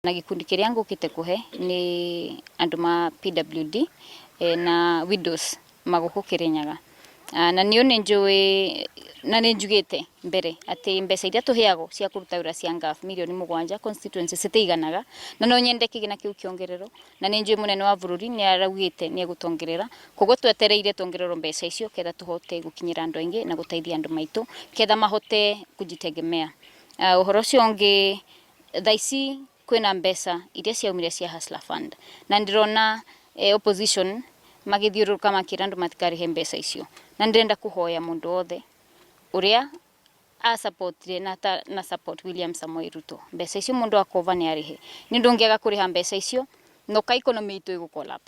Na gĩkundi kĩrĩa ngũkĩte kũhe nĩ andũ ma PWD na widows magũkũ Kĩrĩnyaga. Na niĩ nĩ njũĩ na nĩ njugĩte mbere atĩ mbeca iria tũheagwo cia kũruta wĩra cia NGAAF mirioni 7 constituency citiiganaga, na no nyende kĩgĩna kĩu kĩongererwo, na nĩ njũĩ mũnene wa bũrũri nĩ araugĩte nĩ egũtongerera. Koguo twetereire tuongererwo mbeca icio ketha tũhote gũkinyĩra andũ aingĩ na gũteithia andũ maitũ ketha mahote kujitegemea. Ũhoro ũcio ũngĩ, thaa ici kwĩna mbeca iria ciaumire cia Hustler Fund, na ndĩrona opposition magĩthiũrũrũka makĩra andũ matikarĩhe mbeca icio, na ndĩrenda kũhoya mũndũ wothe ũrĩa asupportire na support William Samoei Ruto, mbeca icio mũndũ akova nĩ arĩhe, nĩ ũndũ ũngĩaga kũrĩha mbeca icio noka economy itũ ĩgũ collapse.